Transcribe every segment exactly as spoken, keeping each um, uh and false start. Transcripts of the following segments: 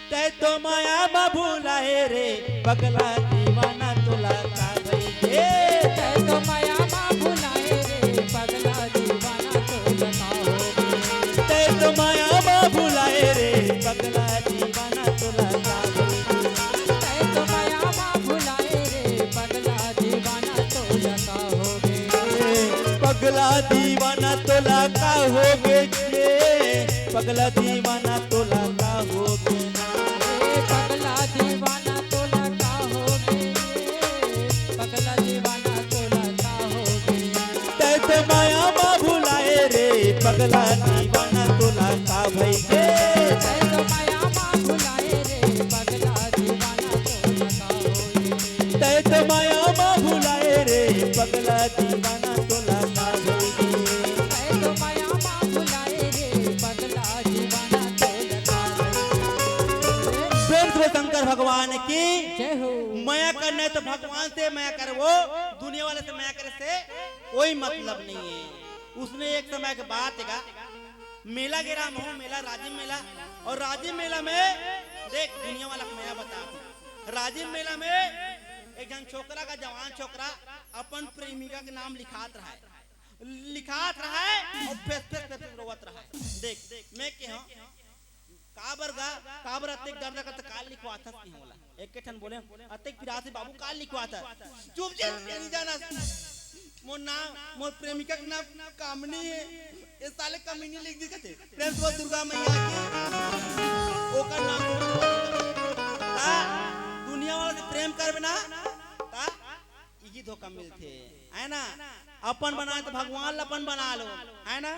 तै तो माया मा भुलाए रे पगला दीवाना तोला का भई गे। तै तो माया मा भुलाए रे पगला दीवाना तोला का होगे। तै तो माया मा भुलाए रे पगला दीवाना तोला का होगे। तै तो माया मा भुलाए रे पगला दीवाना तोला का होगे। पगला दीवाना तोला का होगे गे। पगला दीवाना तोला का होगे। ए पगला दीवाना तोला का होगे। पगला दीवाना तोला का होगे। तै तो माया मा भुलाए रे पगला दीवाना तोला का भई गे। तै तो माया मा भुलाए रे पगला दीवाना तोला का होगे। तै तो माया मा भुलाए रे पगला दीवाना तोला का भई गे। तै तो माया मा भुलाए रे पगला दीवाना तोला का होगे। प्रेम से शंकर भगवान की। जय हो। मया करना है तो भगवान से मया करवो, दुनिया वाले से मया करे से कोई मतलब नहीं है। उसने एक समय के बात है गा, मेला गे रहा महूं, मेला, राजिम मेला। और राजिम मेला में देख, दुनिया वाला के मया बता, राजिम मेला में एक झन छोकरा का, जवान छोकरा, अपन प्रेमिका के नाम लिखात रहा है, लिखात रहा है और फेस फेस फेस फेस रोवत रहा है। देख, मैं कहे हंव, काबर गा, काबर अतेक दर्द करत, का लिखवाथस कि हमला? एके ठन बोले, अतेक पिरात हे बाबू, का लिखवाथस? चुप जे, नहीं जाना। मोर नाम, मोर प्रेमिका के नाम कामनी हे। ए साले कमीनी लिख दी कथे। प्रेम से बोल दुर्गा मैया की। ओकर नाम। ता दुनिया वाला से प्रेम करबे ना, ता इही धोखा मिलथे, है ना? अपन बनाए तो भगवान ला अपन बना लो, है ना?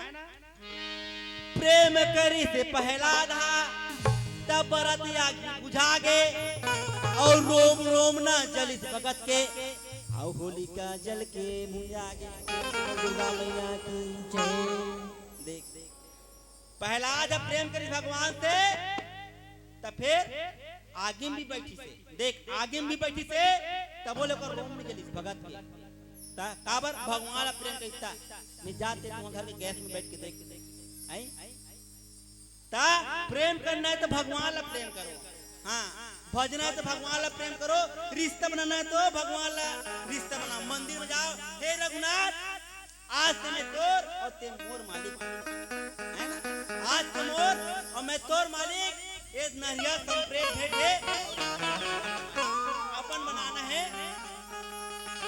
प्रेम करिस प्रहलाद हा, तब बरत आगी बुझा गे, और रोम रोम न जलिस भगत के, और होलिका जल के भुंजा गे। दुर्गा मैया की जय। देख, प्रहलाद जब प्रेम करिस भगवान से, त फेर आगी में भी बैठिस हे। देख, आगी में भी बैठिस हे, तबो ले ओकर रोम नइ जलिस भगत के। त काबर? भगवान ला प्रेम करिस त। मैं जाते तुंहर घर के गैस में बैठ के देख। हैं? त प्रेम करना है तो भगवान ला प्रेम करो। हाँ, भजना है तो भगवान ला प्रेम करो, रिश्ता बनाना है तो भगवान ला रिश्ता बनाओ। मंदिर में जाओ, "हे रघुनाथ, आज से मैं तोर और तें मोर मालिक," है ना? "आज से मोर और मैं तोर मालिक, ये नरियर संप्रेम भेंट हे, अपन बनाना है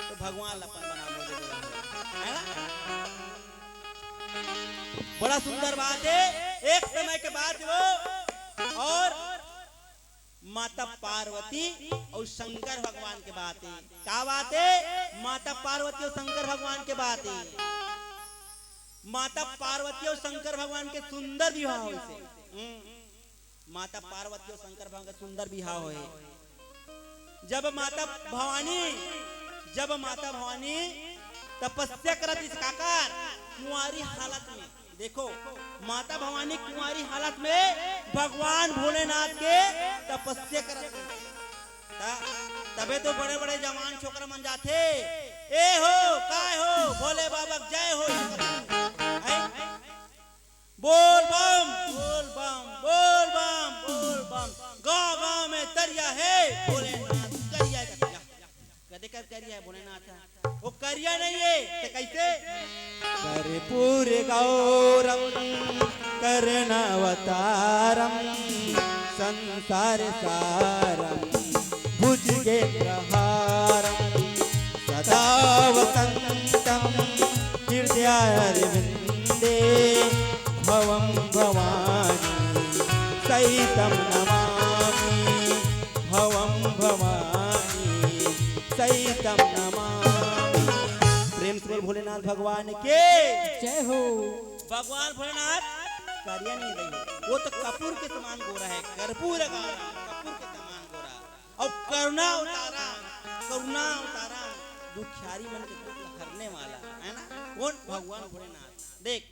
तो भगवान ला अपन बना लो," है ना? बड़ा सुंदर बात है। एक समय के बात वो, और माता पार्वती और शंकर भगवान के बात है। का बात है? माता पार्वती और शंकर भगवान के बात है। माता पार्वती और शंकर भगवान के सुंदर विवाह होइस हे। हम्म। माता पार्वती और शंकर भगवान के सुंदर विवाह होए। जब माता भवानी, जब माता भवानी तपस्या करत रहिस काकर, कुंवारी हालत में। देखो, माता भवानी कुंवारी हालत में भगवान भोलेनाथ के तपस्या करत रहिस। त-, तबे तो बड़े-बड़े जवान छोकरा मन जाथे, "ए हो, काय हो, भोले बाबा के जय हो," हैं? "बोल बम, बोल बम, बोल बम, बोल बम, गांव-गांव में तरिया हे, भोलेनाथ करिया करिया।" कदे कर करिया हे भोलेनाथ? वो करिया नहीं है, तो कैसे? कर्पूर गौरम करुणावतारम संसार सारम भुजगेंद्रहारम सदा वसंतम हृदयारविंदे भवम भवानी सहितम नमामि। भवम भवानी सहितम नमामि। प्रेम से बोल भोलेनाथ भगवान के। जय हो। भगवान भोलेनाथ करिया नहीं रही, वो तो कपूर के समान गोरा है, कर्पूर गौरम, कपूर के समान गोरा। और करुणा अवतारा, करुणा अवतारा, दुखियारी मन के दुख हरने वाला है ना, कौन? भगवान भोलेनाथ। देख,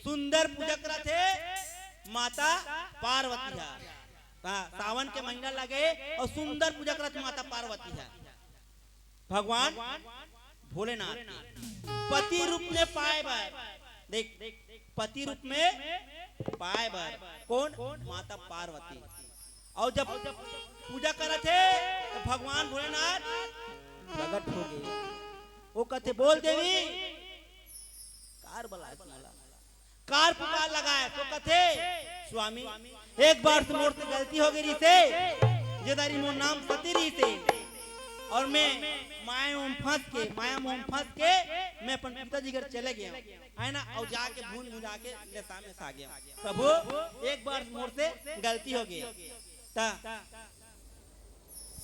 सुंदर पूजा करत हे माता पार्वती हा। हाँ, सावन के महीना लगे और सुंदर पूजा करत माता पार्वती हा। भगवान भोलेनाथ के पति रूप में पाए बर, देख, पति रूप में पाए बर कौन? माता पार्वती। अउ जब पूजा करत हे, त भगवान भोलेनाथ प्रगट हो गे। वो कथे, "बोल देवी, काबर बलाए मोला? काबर पुकार लगाए?" तो कथे, "स्वामी, एक बार से मोर से गलती हो गे रिहिसे, जे दारी मोर नाम सती रिहिसे, अउ मैं माया मोह म फंस के, माया मोह म फंस के मैं अपन पिताजी घर चले गेंव, हे ना, अउ जाके भूल भुला के नशा में सा गेंव। प्रभु, एक बार मोर से गलती हो गे।" त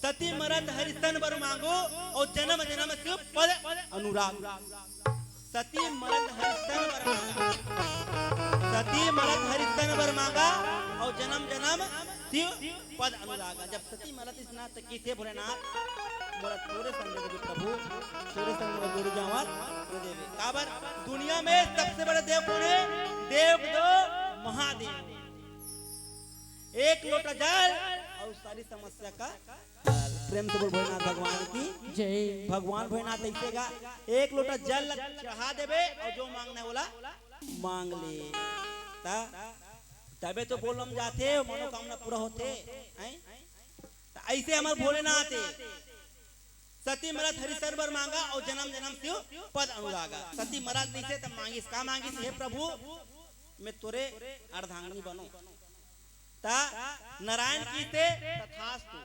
सती मरत हरि तन बर मांगो, अउ जनम जनम शिव पद अनुराग। सती मरत हरि तन बर मांगा, सती मरत हरि तन बर मांगा, अउ जनम जनम शिव पद अनुराग। जब सती मरत रिहिस ना, त कथे भोलेनाथ, "मोला तोरे संग दे देबे प्रभु, तोरे संग मोला जोड़ी जावत दे देबे।" काबर दुनिया में सबसे बड़े देव कोन हे? देव के देव महादेव। एक लोटा जल अउ सारी समस्या का हल। प्रेम से बोल भोलेनाथ भगवान की जय। भगवान भोलेनाथ अइसे गा, एक लोटा जल ला चढ़ा देबे अउ जो मांगना हे ओला मांग ले। त तभे तो बोलबम जाथे, मनोकामना पूरा होथे, हैं? त अइसे हमर भोलेनाथ हे, सती मरत हरि तन बर मांगा अउ जनम जनम शिव पद अनुरागा। सती मरत रिहिसे त मांगिस, का मांगिस? "हे प्रभु, मैं तोरे अर्धांगिनी बनों।" त नारायण कथे, "तथास्तु।"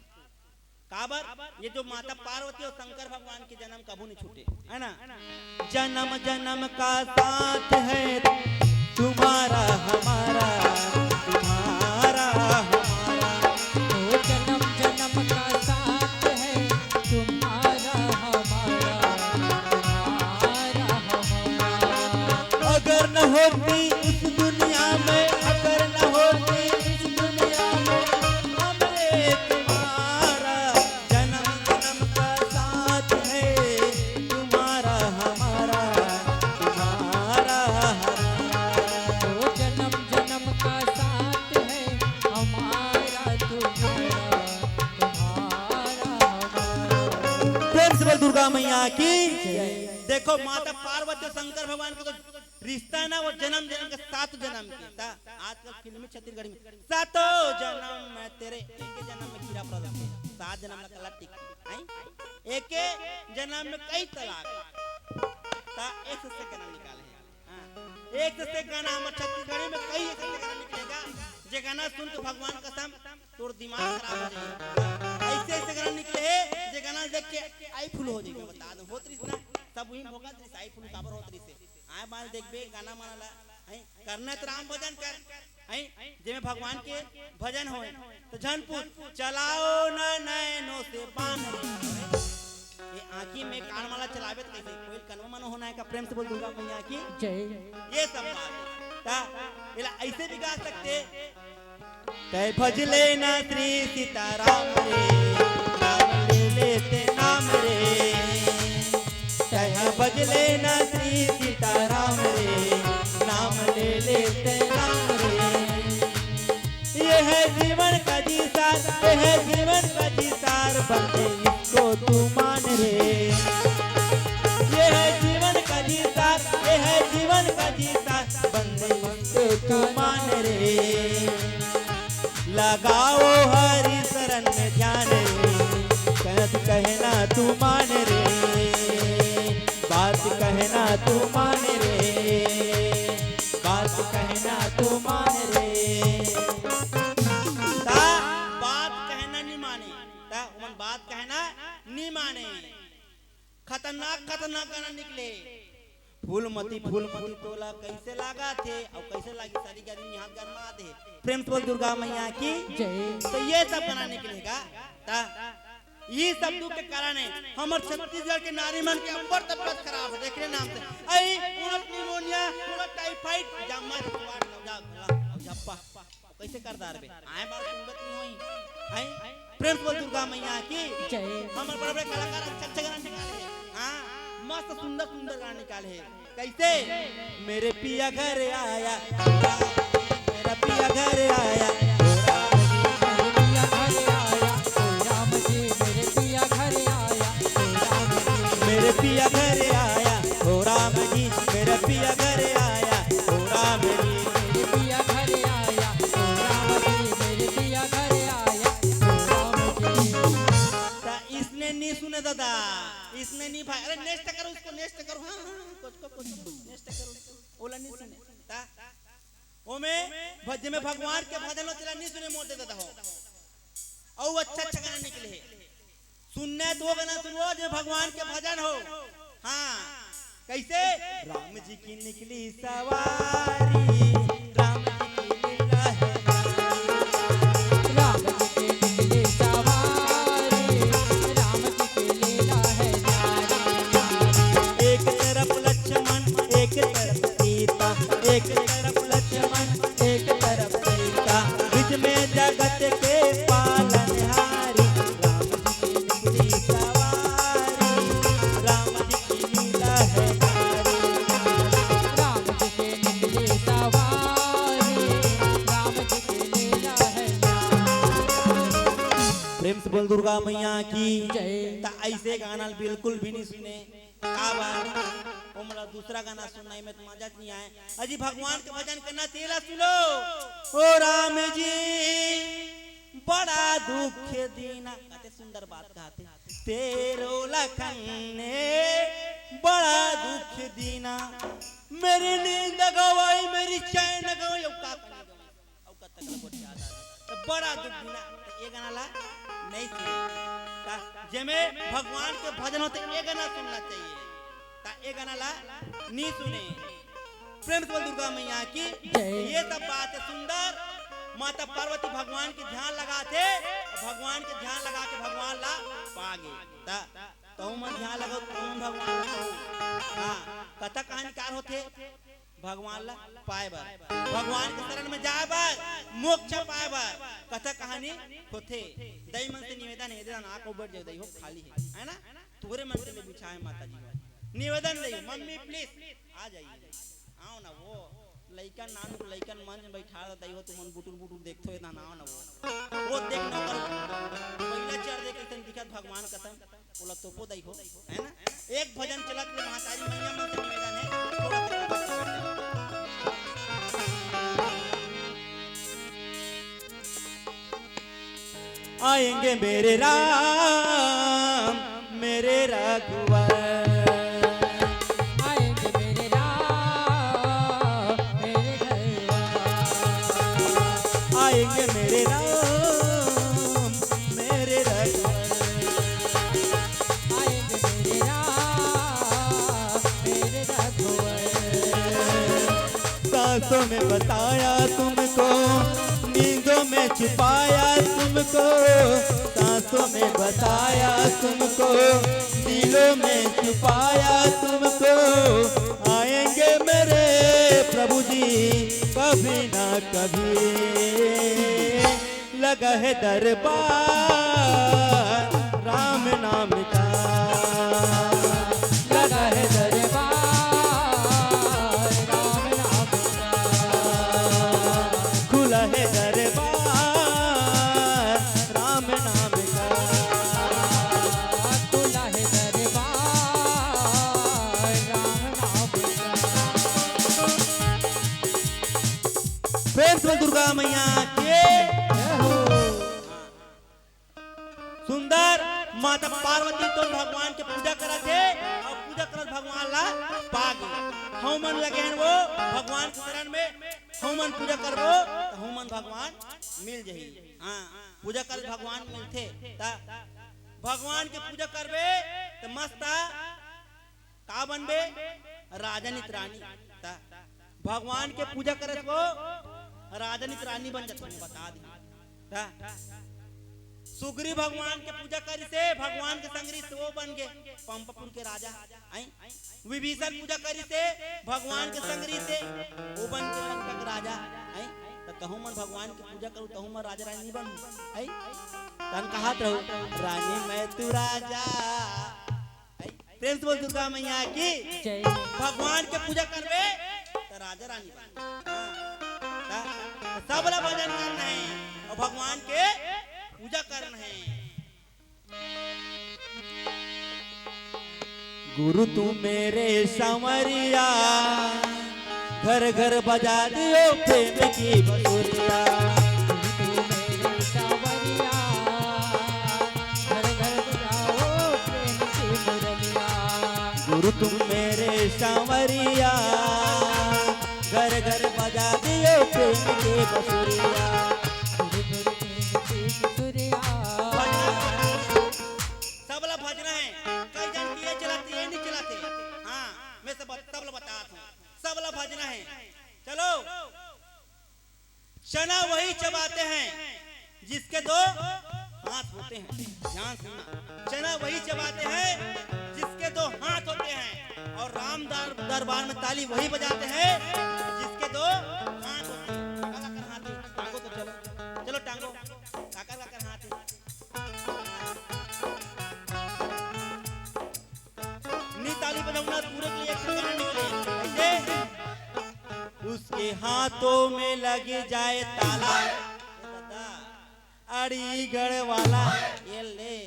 काबर ये जो माता पार्वती अउ शंकर भगवान के जनम कभू नइ छूटे, हे ना? "जनम जनम का साथ है तुम्हारा हमारा, तुम्हारा हमारा।" ओ जनम जनम का साथ है तुम्हारा हमारा, तुम्हारा हमारा। अगर न होती इस दुनिया में, अगर न होती इस दुनिया में हम एक तुम्हारा, जनम जनम का साथ है तुम्हारा हमारा, तुम्हारा हमारा। ओ जनम जनम का साथ है हमारा तुम्हारा, तुम्हारा हमारा। प्रेम से बोल दुर्गा मैया की। देखो, माता पार्वती अउ शंकर भगवान के तो रिश्ता हे ना, वो जनम जनम के, सात जनम के। त आजकल फिल्मी छत्तीसगढ़ी में, "सातों जनम में तेरे, एक जनम में कीड़ा पड़ जाथे, सात जनम में कला टिकी, हैं? एक जनम में कई तलाक।" त एक से गाना निकाले हे। हाँ। एक से गाना हमर छत्तीसगढ़ी में कई एक से गाना निकलेगा, जे गाना सुन के भगवान कसम तोर दिमाग खराब हो जाही। अइसे अइसे गाना निकले हे, जे गाना देख के आई फूल हो जाही। मैं बता दूं, होत रिहिस ना, सब उही भोगत रिहिस, आई फूल काबर होत रिहिस हे। आय बाल देखबे गाना माना ला, हैं? करना हे त राम भजन कर, हैं? जेमे भगवान के भजन होय, त झन पूछ, "चलाओ न नैनों से बाण रे।" ये आँखी में कान वाला चलावे त कइसे? कोई कनवा मनो होना हे का? प्रेम से बोल दुर्गा मैया की जय। ये सब बात हे। त एला अइसे भी गा सकथे, "तै भज लेना श्री सीताराम रे, नाम ले लेते नाम रे। तै भज लेना श्री सीताराम रे, नाम ले लेते नाम रे। ये है जीवन का जी सार, ये है जीवन का जी सार, बंदे इसको तू मान रे। ये है जीवन का जी सार, ये है जीवन का जी सार, बंदे इसको तू मान रे।" लगाओ हरि शरण में ध्यान रे, कहत कहना तू मान रे, बात कहना तू मान रे, बात कहना तू मान रे। ता बात कहना नी माने, ता ओमन बात कहना नी माने। खतरनाक, खतरनाक गाना निकले। फूलमती, फूलमती तोला कइसे लागथे अउ कइसे लागी, सारी गर्मी हाथ गरमा दे। प्रेम से बोल दुर्गा मैया की जय। त ये सब गाना निकलेगा। त ये सब दुख के कारण हे, हमर छत्तीसगढ़ के नारी मन के अब्बड़ तबियत खराब हे, देखने नाम से। अई, उनत निमोनिया, उनत टाइफाइड, जम्मा जुआर, जा, जा, झप्पा। कइसे कर डारबे? आय बार सुनबे त नइ होही। हैं? प्रेम से बोल दुर्गा मैया की। जय। हमर बड़े बड़े कलाकार अच्छा अच्छा गाना निकाले हे। हाँ, मस्त सुंदर सुंदर गाना निकाले हे। कइसे? मेरे पिया घर आया, मेरा पिया घर आया, ओ राम जी। मेरे पिया घर आया, ओ राम जी, मेरे पिया घर आया, ओ राम जी। मेरे पिया घर आया, ओ राम जी, मेरा पिया घर आया, ओ राम जी। मेरे पिया घर आया, ओ राम जी, मेरे पिया घर आया, दादा, इसने नहीं भाई, अरे नेक्स्ट करो उसको, नेक्स्ट करो, हाँ, हाँ, हाँ, कुछ को, कुछ को, नेक्स्ट करो उसको, ओला नहीं सुने। ता, ओमे, भ-, जेमे भगवान के भजन हो, तेला नहीं सुने मोर दे दादा हो। अउ अच्छा अच्छा गाना निकले हे। सुनना हे तो वो गाना सुनवो, जेमे भगवान के भजन हो। हाँ, कैसे? राम जी की निकली सवारी, राम जी की लीला है न्यारी। राम जी की निकली सवारी, राम जी की लीला है न्यारी। एक तरफ लक्ष्मण, एक तरफ सीता, एक तरफ लक्ष्मण, एक तरफ सीता, बीच में जगत के पालनहारी। राम जी की निकली सवारी, राम जी की लीला है न्यारी। राम जी की निकली सवारी, राम जी की लीला है न्यारी। प्रेम से बोल दुर्गा मैया की जय। त ऐसे गाना बिल्कुल भी नहीं सुने। का बात? ओ मोला दूसरा गाना सुनना ही में तो मजा नहीं आए। अजी भगवान के भजन करना, तेला सुनो। ओ राम जी, बड़ा दुख दीना, कते सुंदर बात कहते। तेरो लखन ने बड़ा दुख दीना, मेरी नींद गवाई, मेरी चैन गवाई, अब का करें? अउ कतक ल गोठिया दादा। त बड़ा दुख दीना, त ए गाना ला नहीं सुने। त जेमे भगवान के भजन होथे, ए गाना सुनना चाहिए। त ए गाना ला नहीं सुने। प्रेम से बोल दुर्गा मैया की। जय। ये सब बात है सुंदर। माता पार्वती भगवान के ध्यान लगाथे, भगवान के ध्यान लगा के भगवान ला पागे। त तहु मन ध्यान लगाओ, तहु मन भगवान ला पाओ। हाँ, कथा कहानी कार होथे। भगवान ला पाए बर, भगवान के शरण में जाए बर, मोक्ष पाए बर कथा कहानी होथे। दई मन से निवेदन हे, दे ना को बैठ जाओ, दई हो खाली है, है ना? तोरे मन से ले बिछाए माता जी हो। निवेदन दई, मम्मी प्लीज आ जाइए, आओ ना वो लइकन नानू लइकन मन में बैठा दई हो, तुमन बुटुर बुटुर देखथो, ए ना आओ ना वो, वो देख ना वो, पहिला चढ़ दे कैसन दिखत भगवान कसम। ओला तोपो दई हो, है ना? एक भजन चलत ले महतारी मैया मन से निवेदन है, थोड़ा सा। आएंगे मेरे राम, मेरे रघुवर। आएंगे मेरे राम, मेरे रघुवर। आएंगे मेरे राम, मेरे रघुवर। आएंगे मेरे राम, मेरे रघुवर। सांसों में बसाया तुमको, नींदों में छुपाया तुमको, सांसों में बसाया तुमको, दिलों में छुपाया तुमको। आएंगे मेरे प्रभु जी कभी ना कभी। लगा है दरबार राम नाम का, लगा है दरबार राम नाम का, खुला है दरबार राम नाम का, खुला है दरबार राम नाम का। प्रेम से बोल दुर्गा मैया के। सुंदर माता पार्वती तो भगवान के पूजा करत हे अउ पूजा करत भगवान ला पागे। हमन लगे हन वो भगवान के शरण में, हमन पूजा करबो त हमन भगवान मिल जही। हाँ, पूजा करत भगवान मिलथे। त भगवान के पूजा करबे त मस्त का बनबे? राजा नित रानी। त भगवान के पूजा करे को राजा नित रानी बन जाथे, बता दी। त सुग्रीव भगवान के पूजा करिसे, भगवान के संग रहिसे, वो बन गे पंपपुर के राजा। आई विभीषण पूजा करिसे, भगवान के संग रहिसे, वो बन के लंका के राजा। आई त कहूँ मन भगवान के पूजा करूँ, तहूँ मन राजा रानी बनू। आई तन कहत रहू, रानी मैं तू राजा। आई प्रेम से बोल दुर्गा मैया की। जय। भगवान के पूजा करबे त राजा रानी बन। हाँ। त सबला भजन करना है अउ भगवान के पूजा करना है। गुरु तू मेरे सांवरिया, घर घर बजा दियो प्रेम की बसुरिया। गुरु तू मेरे सांवरिया, घर घर बजाओ प्रेम तुम मेरे सांवरिया, घर घर बजा दियो प्रेम के बसुरिया। सबला भजना है। कई जन के ये चलाते, ये नहीं चलाते। हाँ, मैं सब, सबला बतात हूँ, सबला भजना है। चलो, चना वही चबाते हैं जिसके दो हाथ होते हैं। ध्यान सुनना, चना वही चबाते हैं जिसके दो हाथ होते हैं, और राम दर-, दरबार में ताली वही बजाते हैं जिसके दो हाथ होते हैं। काका कर हाथ है, टांगो तो चलो, चलो टांगो, काका कर हाथ है। नी ताली बजाऊंगा, पूरे के लिए एक ठन गाना निकले। कैसे? उसके हाथों में लग जाए ताला, अलीगढ़ वाला, ये ले,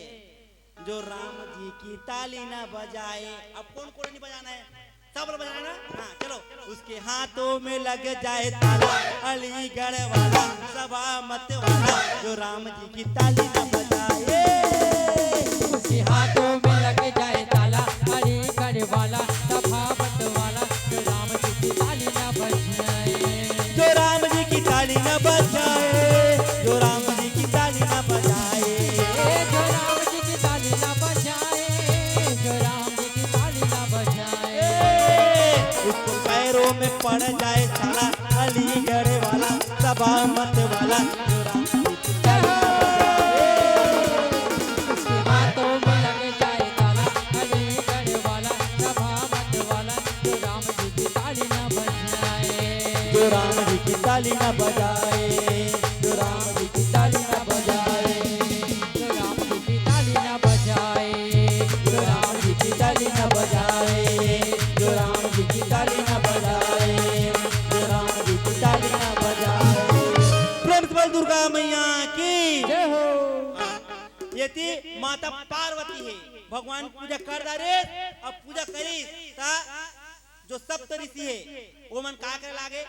जो राम जी की ताली ना बजाए। अब कौन कौन नहीं बजाना है? सब लोग बजाना है ना? हाँ, चलो। उसके हाथों में लग जाए ताला, अलीगढ़ वाला, सभामत वाला, जो राम जी की ताली ना बजाए। उसके हाथों में लग जाए ताला, अलीगढ़ वाला, सभामत वाला, जो राम जी की ताली ना बजाए। जो राम जी की ताली ना बजाए, जो राम जी की ताली ना बजाए। ए, जो राम जी की ताली ना बजाए, जो राम जी की ताली ना बजाए। ए, उसको पैरों में पड़ जाए छाला, अलीगढ़ वाला, सभामत वाला, जो राम जी की ताली ना बजाए। उसके हाथों में लग जाए ताला, अलीगढ़ वाला, सभामत वाला, जो राम जी की ताली ना बजाए। जो राम जी की ताली ना बजाए, जो राम जी की ताली ना बजाए, जो राम जी की ताली ना बजाए, जो राम जी की ताली ना बजाए, जो राम जी की ताली ना बजाए, जो राम जी की ताली ना बजाए। प्रेम से बोल दुर्गा मैया की। जय हो। ये थी माता पार्वती है, भगवान पूजा कर डारे, अब पूजा करी ता जो सप्त ऋषि है, वो मन का करे लागे?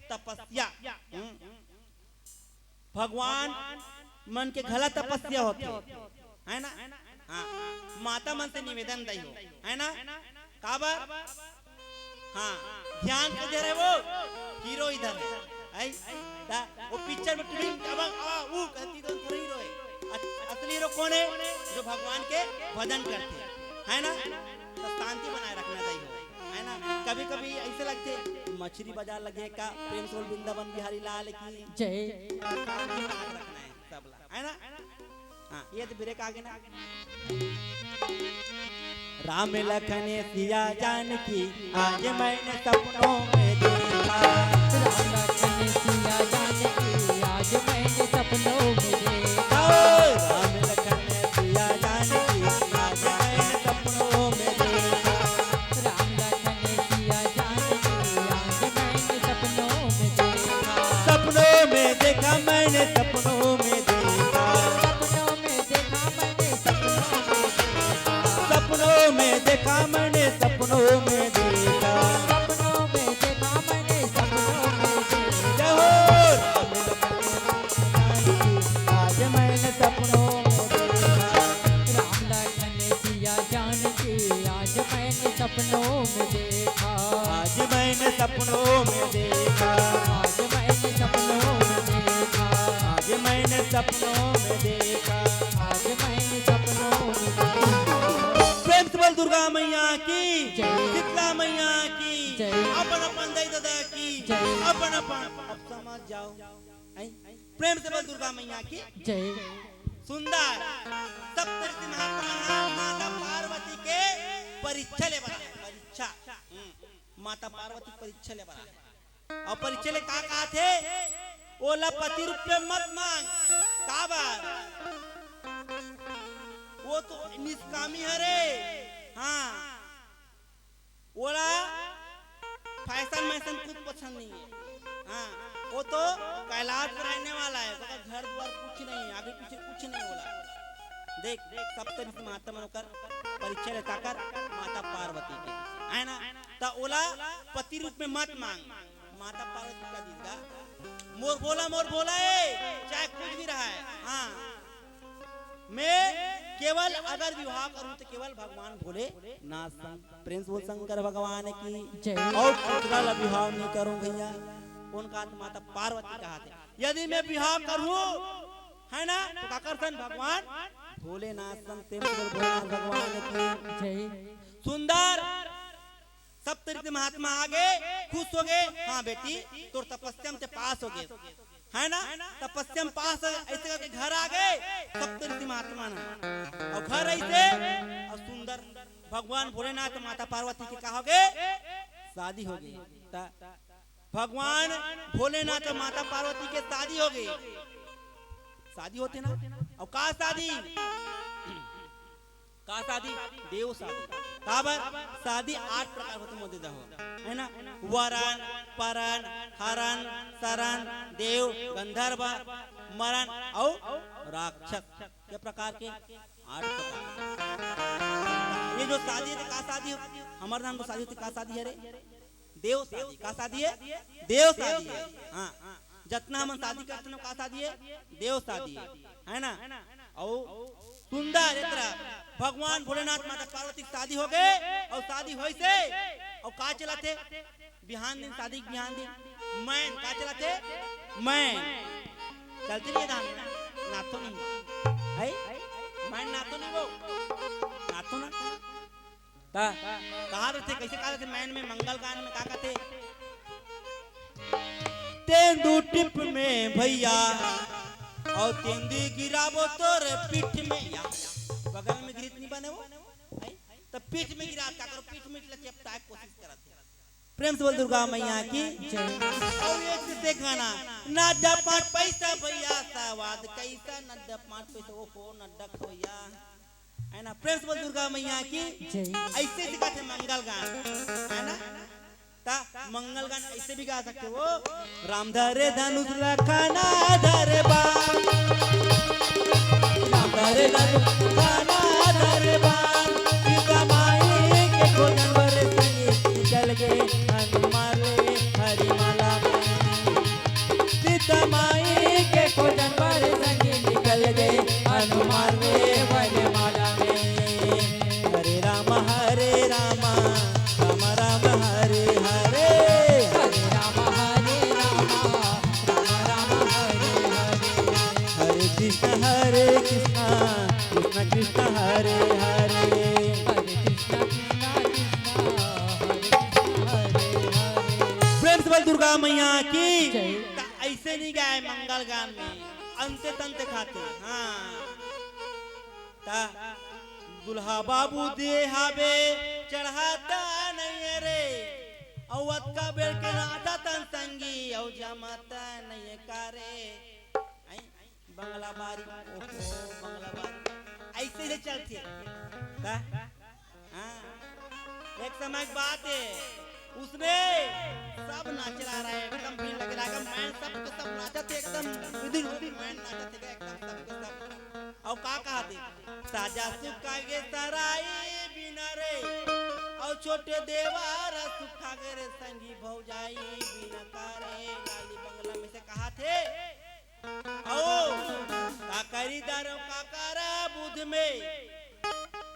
तपस्या। हम्म। भगवान मन के घला तपस्या होथे, है ना? हाँ, माता मन से निवेदन दई हो, है ना? काबर? हाँ, ध्यान किधर है वो? हीरो इधर है, है? ता वो पिक्चर में ट्विंक अबंग आ ऊ कहती तो थोड़ा हीरो है। अस-, असली हीरो कौन है? जो भगवान के भजन करथे, है ना? तो शांति बनाए रखना चाहिए, है ना? कभी-कभी ऐसे लगथे, मछरी बाजार लगे का, प्रेम से बोल वृंदावन बिहारी लाल की जय। शांति बनाए रखना है सबला, है ना? हाँ, ये तो ब्रेक आगे ना। राम लखन सिया जानकी आज मैंने सपनों में देखा। राम लखन सिया जानकी आज मैंने सपनों में देखा। ओ, राम लखन सिया जानकी आज मैंने सपनों में देखा। राम लखन सिया जानकी आज मैंने सपनों में देखा। सपनों में देखा मैंने, सपनों में देखा। सपनों में देखा मैंने, सपनों में देखा। सपनों में देखा मैंने, सपनों में देखा। सपनों में देखा मैंने, सपनों में देखा। जय हो राम लखन जानकी, आज मैंने सपनों में देखा। राम लखन सिया जानकी, आज मैंने सपनों में देखा। आज मैंने सपनों में देखा। आज मैंने सपनों में देखा। आज मैंने सपनों में देखा। आज मैंने सपनों में देखा। प्रेम से बोल दुर्गा मैया की, जय। शीतला मैया की, जय। अपन अपन दाई ददा की, जय। अपन अपन, अब समझ जाओ। हैं? प्रेम से बोल दुर्गा मैया की। जय। सुंदर। सप्तऋषि महात्मा ह माता पार्वती के परीक्षा ले बर आए। परीक्षा। हम्म। माता पार्वती परीक्षा ले बर आए। अउ परीक्षा ले का कहाथे? ओला पति रूप में मत मांग। काबर? वो तो निष्कामी हरे। हाँ। ओला फैशन मैशन कुछ पसंद नहीं है। हाँ, वो तो कैलाश में रहने वाला है, ओकर घर द्वार कुछ नहीं है, आगे पीछे कुछ नहीं होला। देख, सप्तऋषि महात्मा मन ओकर परीक्षा लेता कर माता पार्वती के, है ना? त ओला पति रूप में मत मांग। माता पार्वती का दीदा, मोर भोला, मोर भोला ए, चाहे कुछ भी रहा है, हाँ, मैं केवल अगर विवाह करूं तो केवल भगवान भोलेनाथ संग। प्रेम से बोल शंकर भगवान की। जय। और दूसरा ला विवाह नहीं करूं भैया। कौन कहाथे? माता पार्वती कहाथे। यदि मैं विवाह करूं, है ना, तो काकर संग? भगवान भोलेनाथ संग। प्रेम से बोल भोलेनाथ भगवान की। जय। सुंदर सप्तऋषि महात्मा आ गे, खुश हो गे। हाँ बेटी, तोर तपस्या में ते पास हो गे, है ना? तपस्या में पास हो गे, ऐसे करके घर आ गे सप्तऋषि महात्मा ना। और घर ऐसे और सुंदर भगवान भोलेनाथ माता पार्वती के का हो गे? शादी हो गे। त भगवान भोलेनाथ माता पार्वती के शादी हो गे। शादी होथे ना, और का शादी? का शादी? देव शादी। काबर? शादी आठ प्रकार होथे मोर ददा हो, है ना? वरन, परन, हरन, सरन, देव, गंधर्व, मरन अउ राक्षस। के प्रकार के? आठ प्रकार। ये जो शादी हे, का शादी हे? हमर नाम तो शादी होथे, का शादी हे रे? देव शादी। का शादी हे? देव शादी हे। हाँ, जतना हमन शादी करथन, का शादी हे? देव शादी हे, है ना? अउ सुंदर एकरा भगवान भोलेनाथ माता पार्वती के शादी हो गे, अउ शादी होइसे, अउ का चलत हे? बिहान दिन, शादी के बिहान दिन मैन का चलत हे? मैन चलथे नहीं, दान नाचो नहीं है, मैन नाचो नहीं वो, नाचो ना। ता कहा रथे, कैसे कहा रथे? मैन में, मंगल गान में का कहथे? तेंदू टिप में भैया, और तेंदी गिराबो तोर पीठ में। या बगल में गिरित नहीं बने वो, हैं? तो पीठ में गिरा, का करो? पीठ में गिरा, चेपटा के कोशिश करत हे। प्रेम से बोल दुर्गा मैया की। जय। और एक से गाना, नड्डा पाँच पैसा भैया, सवाद कैसा, नड्डा पाँच पैसा, ओहो नड्डा खवैया, है ना? प्रेम से बोल दुर्गा मैया की। जय। ऐसे सिखाथे मंगल गान, है ना? ता मंगल गान ऐसे भी गा सकथे वो। राम धरे धनुष लखन धरे बाण, राम धरे धनुष लखन धरे बाण, सीता माई के खोजन बर संगी निकल गे हनुमान रे हरिमाला में। सीता माई के खोजन बर संगी निकल गे हनुमान रे हरिमाला में। हरे राम हरे राम, राम राम हरे हरे। हरे राम हरे राम, राम राम हरे हरे। हरे कृष्ण हरे कृष्ण, कृष्ण कृष्ण हरे हरे। हरे कृष्ण कृष्ण कृष्ण, हरे कृष्ण हरे हरे। प्रेम से बोल दुर्गा मैया की। जय। त ऐसे नहीं गाए मंगल गान में, अंते तंते खाते। हाँ। ता दुल्हा बाबू दे हाबे, चढ़ाता नहीं रे, अउ अतका बेर के नाचत हन संगी, अउ जमाता नहीं का रे। आई, बंगला बारी, ओहो, बंगला बारी, ऐसे ही चलथे। ता हाँ, एक समय की बात हे, उसने सब नाच रहा है, एकदम भीड़ लग रहा है, मैं सब के सब नाचत हे, एकदम उदिर उदिर मैं नाचत हे, एकदम सब के सब। अउ का कहाथे? साजा सुखा गे सराई बिना रे, अउ छोटे देवारा सुखा गे रे संगी भौजाई बिना का रे। लाली बंगला में से कहाथे, अउ काकरी दारो काकरा बुध में,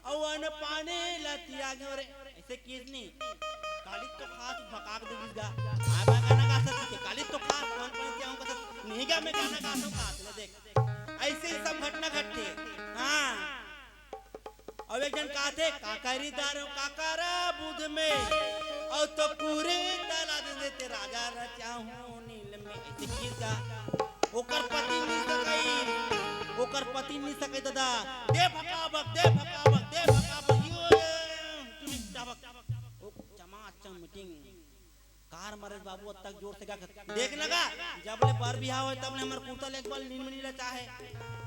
अउ अन्न पानी ला तियागे रे। ऐसे किस नी, काली तो खास भकाक दे दिस गा। आय बा गाना गा सकत हे, काली तो खास अन्न पानी तियागे का सकत नहीं गा, मैं गाना गा सकत हे, ले देख। ऐसे ही सब घटना घटथे। हाँ। अउ एक झन कहाथे, काकरी दारो काकरा बुध में, अउ तो पूरी तला दे देते राजा रचाहूँ नील में। ऐसे किस गा, ओकर पति नी सकई, ओकर पति नी सकई दादा। दे भकाबक, दे भकाबक, दे भकाबक, यो, टुनिक चाबक। ओ, चमाचम meeting। कार मारे बाबू, अतक जोर से गा कर। देख ना गा, जब ले बर बिहाव होय, तब ले हमर कुर्ता ले एक बार नील में नी रचाहे।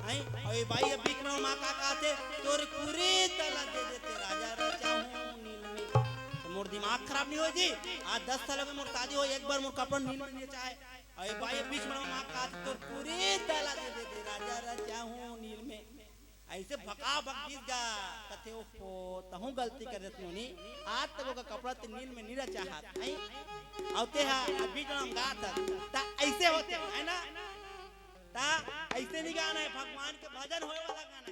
हैं? अउ ये बाई अब बीच में माँ का कहाथे, तोर पूरी तला दे देते राजा रचाहूँ नील में। तो मोर दिमाग खराब नहीं होय जी? आज दस साल हो गे मोर शादी होय, एक बार मोर कपड़ा नील में नी रचाहे। अउ ये बाई अब बीच में माँ कहाथे, तोर पूरी तला दे देते राजा रचाहूँ नील में। ऐसे भका भक गीत गा, कथे, "ओहो, तहूँ गलती कर देत नोनी, आज तक ओकर कपड़ा ते नील में नी रचाहत, हैं? अउ ते हा अभी जो हम गात हस, त ऐसे होथे, है ना? त ऐसे नहीं गाना है, भगवान के भजन होए वाला गाना है।"